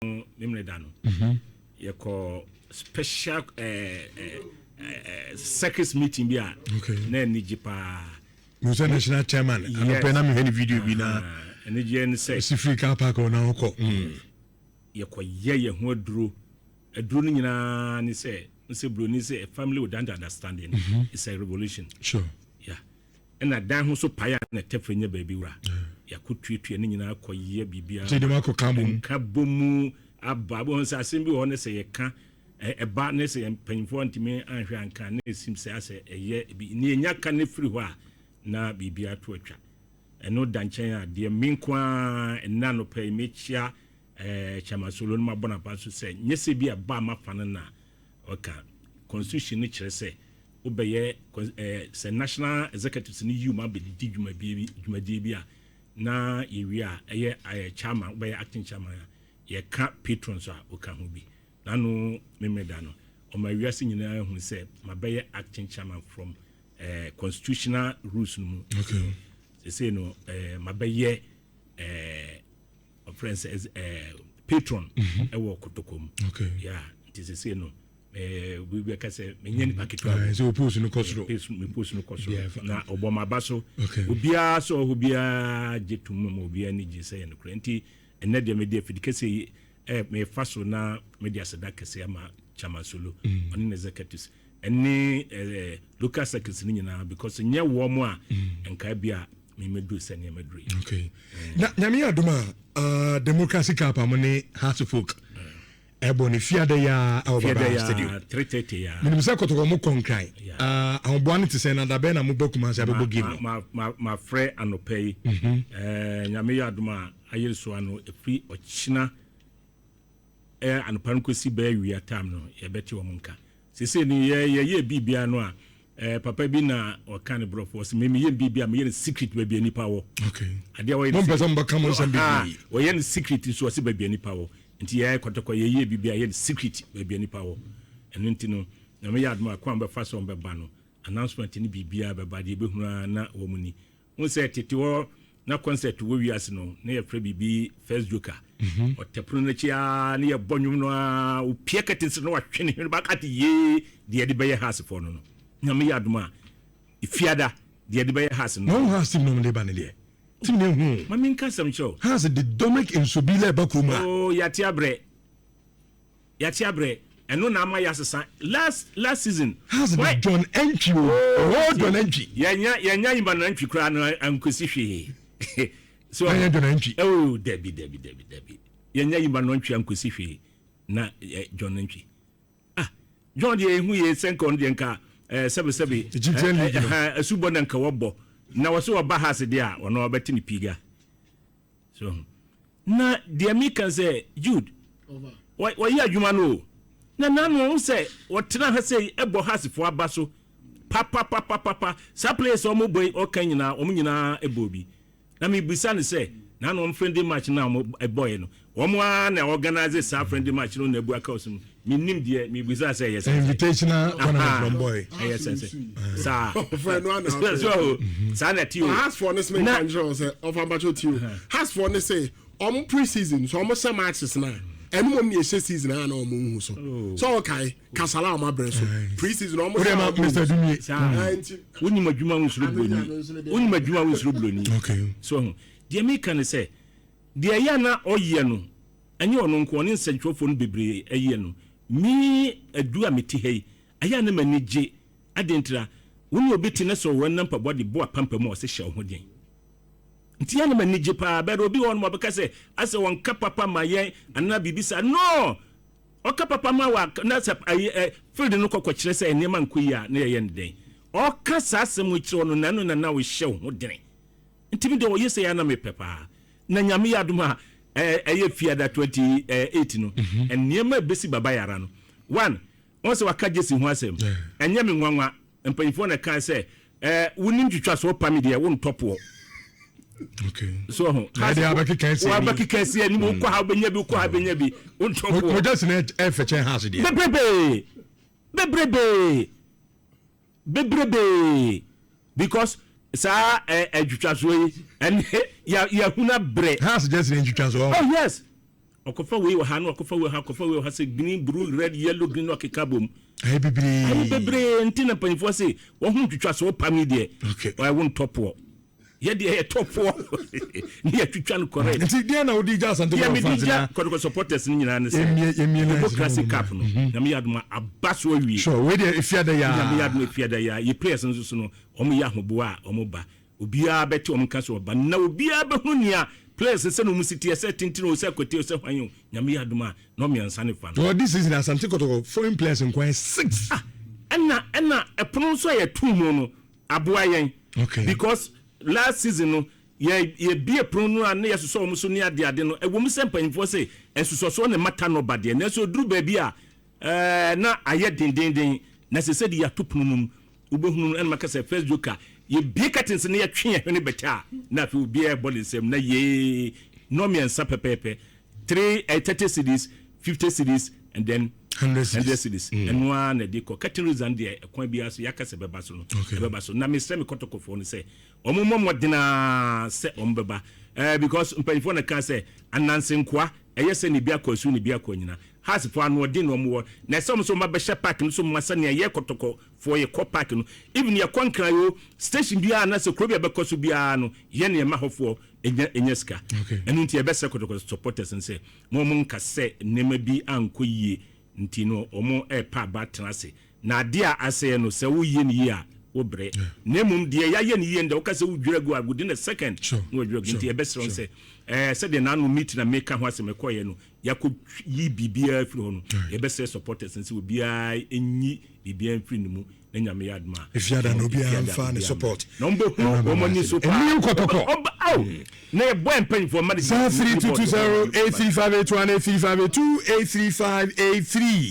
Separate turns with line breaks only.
Memene da no, yɛkɔ special circus meeting bi a na ani gye paa.
Musa national chairman anɔpɛ na mehwɛ ne video bi na
anigyeɛ ne sɛ
ɛsi firi car park hɔ na wokɔ.
Yɛkɔyɛ yɛn ho aduro. Aduro no nyinaa ne sɛ sɛ buroni sɛ a family without understanding is a revolution. Yeah, ɛna dan ho so pae a na tɛfrɛ nya baabi wura. Yɛakɔ tuatua ne nyinaa kɔyɛ biribiara.
Nti de makɔ ka bom.
Nka bɔ mu aba bɛhu sɛ asɛm bi wɔ hɔ ne sɛ yɛka ɛba ne sɛ yɛn mpanyinfoɔ ntumi anhwɛ anka ne esim sɛ asɛ ɛyɛ bi ne yɛnya ka ne firi hɔ a na biribi ato atwa. Ɛno da nkyɛn a, deɛ me nko ara ɛnna anɔpa yi mekyia Chairman Solo no, mabɔ n'aba so sɛ nyɛ sɛ bi a ba a mafa no na ɔka constitution no kyerɛ sɛ wobɛyɛ sɛ national executives no yiw ma abɛdidi dwumadie bi a na yɛwie a ɛyɛ chairman, wobɛyɛ acting chairman a yɛka patrons a woka ho bi. Nano memeda no ɔma wiase nyinaa hu sɛ mabɛyɛ acting chairman from constitutional rules no mu. Sesei no mabɛyɛ ɔfrɛ sɛ patron ɛwɔ Kotoko mu. Yeah, nti sesei no obi bɛka sɛ menyɛ nipa ketewa.
Sɛ o post no kɔ soro.
Me post no kɔ soro na ɔbɔ m'aba so. Obiara sɛ ɔhɔ biara gye tom ma obiara ani gye sɛ yɛ nokorɛ. Nti ɛnɛ deɛ mede afidi kɛseɛ yi mefa so na mede aseda kɛseɛ ama Chairman Solo, ɔne ne executives ɛne local circuits no nyinaa, because nyɛ wɔ mo a nkae bi a memɛduru sɛ nneɛma duru yi.
Okay. Na Nyame yɛ adom a Democracy Cup a mo ne Hearts Folk ɛbɔ ne fiada yi a ɛwɔ Baba Stadium.
3:30 ya.
Menim sɛ Kɔtɔkɔ mo kɔ Nkran. Ahoboa no te sɛ na dabɛn na mobɔ Kumase abɛbɔ game no?
Mafrɛ anɔpa yi. Nyame yɛ adom a ayere so ano ɛfiri ɔkyena anɔpa no kɔsi bɛɛ wia tam no yɛbɛte wɔn nka. Sesei no yɛyɛ biribia no a papa bi na ɔka ne borɔfo, ɔsɛ meyɛ biribia meyɛ no secret baabi a nipa wɔ.
Adeɛ wɔyɛ no. Mompɛ sɛ mobɛka mo nsɛm bebree.
Wɔyɛ no secret nso, ɔsɛ baabi a nipa wɔ. Nti yɛ Kɔtɔkɔ yɛyɛ biribia yɛ no secret baabi a nipa wɔ. Ɛno nti no Nyame yɛ adom a kwan bɛfa sɛ ɔmbɛba no, announcement ne biribiara bɛba deɛ ɛbɛhunu ara na wɔ mu ni. Hu sɛ tete hɔ na concert wɔ wiase no na yɛfrɛ biribi first joker. Ɔtɛ pono no akyi aa ne yɛbɔ nnwom no aa opia curtains no na watwe ne hwene baaka ate yee. Deɛ yɛde bɛyɛ Heartsfoɔ no, Nyame yɛ adom a Efiada deɛ yɛde bɛyɛ Hearts no.
Na ɔhu Hearts team na ɔmo de ba no deɛ team no ehu o.
Ma menka asɛm kyerɛ wo.
Hearts de Dominic Nsobi la ɛba kurom ha.
Oh, yɛate abrɛ, yɛate abrɛ, ɛno na ama yɛasesa last last season.
Hearts de John Antwi o, oh, John Antwi.
Yɛnya Emmanuel Antwi koraa no ankosi hwee.
So yɛnya John Antwi.
Oh, dabi dabi dabi dabi, yɛnya Emmanuel Antwi ankosi hwee na John Antwi, ah, John deɛ ehu yɛ sɛ nka ɔno deɛ nka sɛbi sɛbi
Egyptian league no.
Asubɔ na nka wɔbɔ na wɔsɛ wɔba ha ase deɛ a ɔno ɔbɛte ne piga so na deɛ meka sɛ Jude wɔyɛ adwuma no o na nano sɛ wɔtena ha sɛ ɛbɔ Heartsfoɔ aba so papapapapa. Saa players a wɔn bɔ yi ɔka nyinaa, wɔn nyinaa bɔ bi na mebisa no sɛ nano wɔn friendly match na wɔn bɔɛ no, wɔn ara na organize saa friendly match no na ebu aka ɔsum. Menim deɛ mebisa sɛ ɛyɛ sɛ
invitational tournament from boy.
Ɛyɛ sɛ saa so saa na ti o.
Heartsfoɔ ne sɛ nka nkyerɛ wɔ sɛ ɔfa mpakyɛ ti o. Heartsfoɔ ne sɛ ɔmo pre-season so ɔmo hyɛ matches na ɛno mom ne ɛhyɛ season a na ɔmo nhu so sɛ ɔkae kasala ɔmo abrɛ so pre-season ɔmo hyɛ
ɔmo Mr. Dumie.
Saa wonim adwuma wo nsuro buroni, wonim adwuma wo nsuro buroni. So deɛ meka ne sɛ deɛ ɛyɛ na ɔyɛ no ɛnyɛ ɔno nko, ɔne nsɛntwerɛfoɔ no bebree ɛyɛ no. Me adu a mete ha yi ɛyɛ a na m'ani gye adeɛ ntira wo ne obi te na sɛ ɔwɔ nam mpaboa de bɔ apampa mu a ɔsɛ hyɛ wo ho den. Nti yɛ na m'ani gye paa bɛrɛ obi wɔ hɔ nom a ɔbɛka sɛ asɛ wɔnka papa ma yɛn anaa biribi saa no. Ɔka papa ma wa na sɛ ayi ɛ field no kɔkɔ kyerɛ sɛ nneɛma nkɔ yie a na yɛyɛ no dɛn? Ɔka saa asɛm yi kyerɛ wo no na ɛno na na wohyɛ wo ho dene. Nti me deɛ ɔyɛ sɛ yɛ na mepɛ paa. Na Nyame yɛ adom a ɛyɛ Fiada 28 no nneɛma ɛbɛsi Baba Yara no. One, wɔn sɛ waka Jesse ho asɛm. Ɛnyɛ me nwanwa. Mpanyinfoɔ na ɛka sɛ wonim twitwa so ɔpa me deɛ wontɔ poɔ. So ho. Wabɛkeka asi anim, wokɔ ha wobɛnya bi, wokɔ ha wobɛnya bi, wontɔ poɔ.
Mo Jesse na ɛfɛ kyɛn Hearts deɛ.
Bebrebe bebrebe bebrebe because saa ɛtwitwasoɔ yi ɛne yɛhunu abrɛ.
Hearts Jesse na ntwitwasoɔ.
Oh yes. Ɔkɔfa wei wɔ ha na ɔkɔfa wei wɔ ha, ɔkɔfa wei wɔ ha sɛ green, blue, red, yellow, green na ɔkeka bom.
Ayɛ bebree.
Ayɛ bebree nti na mpanyinfoɔ se wɔn ho ntwitwa so wopam yi deɛ.
Okay.
Ɔyɛ wo ntɔpoɔ. Yɛ deɛ yɛ tɔpoɔ ne yɛtwitwa no correct.
Nti deɛ na wode gya Asante
Deɛ
Kɔtɔkɔ
mede
fans
gya
na
Kɔtɔkɔ supporters no nyinaa ne sɛ
yɛmmie yɛmmie lines no
democracy
ma wɔn
cup no
mmra.
Nyame yɛ adom a aba so awie.
Sure, wei deɛ efiada yi
Nyame yɛ adom
ara.
efiada yi ara. Yɛ players no nso so no wɔn yɛ ahoboa a wɔn ba. Obiara bɛte wɔn nka sɛ ɔba na obiara bɛhunu nea players no sɛnea wɔn si teɛ, sɛ tenten o, sɛ kwati o, sɛ hwan o, Nyame yɛ adom a na ɔmmiɛnsa ne fa no.
Wɔ this season Asante Kotoko foreign players nko ara yɛ six.
Ah ɛna ɛna ɛpono nso a yɛtoo mu no aboa yɛn.
Okay.
Because last season no yɛ yɛbie pono no a na yɛsosɔ wɔn so ne ade ade no, ɛwɔ mu sɛ mpanyinfoɔ se nsosɔsoɔ na ɛma ta nɔba deɛ, nanso ɛduru baabi a ɛɛ na ayɛ dendenden, na sɛ sɛdeɛ yɛato pono no mu Wobɛhunu no ɛna maka sɛ first joker yɛbie curtains no yɛtwe yɛn hwene bɛkyɛ a na afei obiara ɛbɔ ne nsam na yee nnɔ mmiɛnsa pɛpɛɛpɛ three eh, 30 cedis 50 cedis and then
100 cedis
100 cedis ɛno ara na ɛde kɔ curtain raiser no deɛ ɛkwan biara so yɛaka sɛ ɛbɛba so no
Okay.
ɛbɛba so na mesrɛ me kɔtɔkɔfoɔ no sɛ wɔn mmɔ mmɔden ara sɛ wɔn bɛba eh, because mpanyinfoɔ na kaa sɛ ananse nkoa ɛyɛ sɛ ne bi akɔ asu ne bi akɔ anyina Hearts foɔ anoɔden na wɔn wɔ na ɛsɛ wɔn sɛ wɔn ba bɛhyɛ park no so ma sɛnea yɛ kɔtɔkɔ foɔ yɛ kɔ park no even yɛ kɔ nkran oo station biara anaa sɛ kuro bi a bɛkɔ so biara no yɛ na yɛma hɔ foɔ nya nya sika ɛno nti yɛbɛsrɛ kɔtɔkɔ supporters no sɛ mo wɔn nka sɛ nneɛma bi ankɔ yie nti no wɔn ɛrepa aba atena ase na adeɛ a asɛeɛ no sɛ woyɛ no yie a wo brɛ na mmom deɛ yɛayɛ no yie no deɛ woka sɛ wodwira gu a within a second na wadwira gu nti yɛbɛsrɛ wɔn sɛ ɛɛ sɛdeɛ n'ano meeting na meka ho asɛm ɛkɔeɛ no Yɛakɔ yi biribiara afiri hɔ no, yɛbɛsrɛ supporters no sɛ obiara nyi biribiara mfiri ne mu na Nyame yɛ adom a.
Efiada no obiara
Efiada
mfa ne
obiara
support.
Na wɔn bɛhunu wɔn ani so paa.
Ɛni nkɔtɔkɔ.
Ɔba aw na yɛbɔ mpanyinfoɔ ma de.
03220 83581 83582 83583.